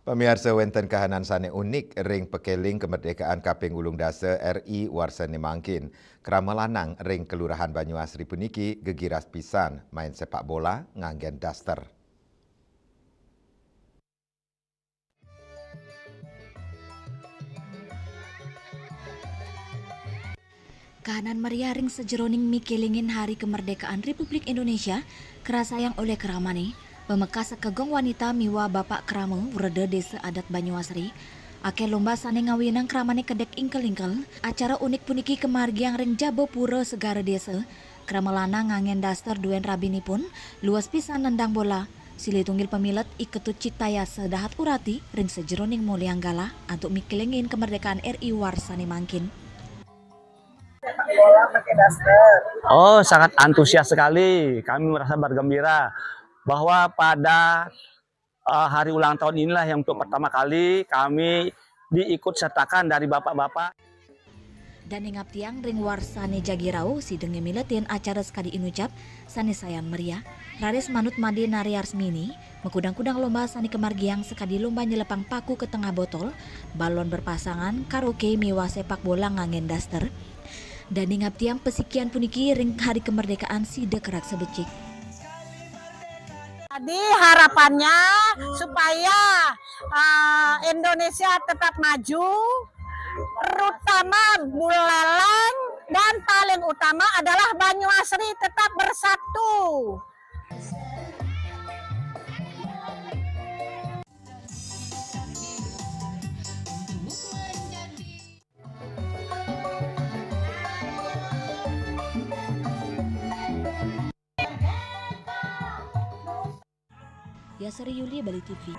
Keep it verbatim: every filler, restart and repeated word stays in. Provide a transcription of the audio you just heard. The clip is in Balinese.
Pamiarsa, wénten kahanan sané unik ring pakéling kamardikaan kaping ulung dasa R I warsané mangkin. Krama lanang ring Kelurahan Banyuasri puniki gegiras pisan main sepak bola nganggén daster. Kahanan meriah ring sajeroning mikélingin Hari Kemerdekaan Republik Indonesia karasayang olih kramané, pamekas kagong wanita miwah bapak krama Wreda Désa Adat Banyuasri. Akéh lomba sané ngawinang kramané kedék ingkel-ingkel, acara unik puniki kamargiang ring Jaba Pura Segara Désa. Krama lanang nganggén daster duén rabinipun, luas pisan nendang bola. Silih tunggil pamilet I Ketut Ciptayasa Dahat Urati ring sajeroning Muliang Galah antuk mikélingin kamardikaan R I warsané mangkin. Oh, sangat antusias sekali. Kami merasa bergembira bahwa pada, eh, hari ulang tahun inilah yang untuk pertama kali kami diikut sertakan dari bapak-bapak. Dané ngaptiang ring warsané jagi rauh, sida ngamiletin acara sakadi inucap sané sayan meriah. Raris manut Madé Nari Arsmini, makudang-kudang lomba sané kamargiang sakadi lomba nyelepang paku ka tengah botol, balon berpasangan, karaoke miwah sepak bola nganggén daster. Dané ngaptiang pasikian puniki ring Hari Kemerdekaan sida karaksa becik. Jadi harapannya supaya uh, Indonesia tetap maju, terutama Buleleng, dan paling utama adalah Banyuasri tetap bersatu. Yasari Yuli, Bali T V.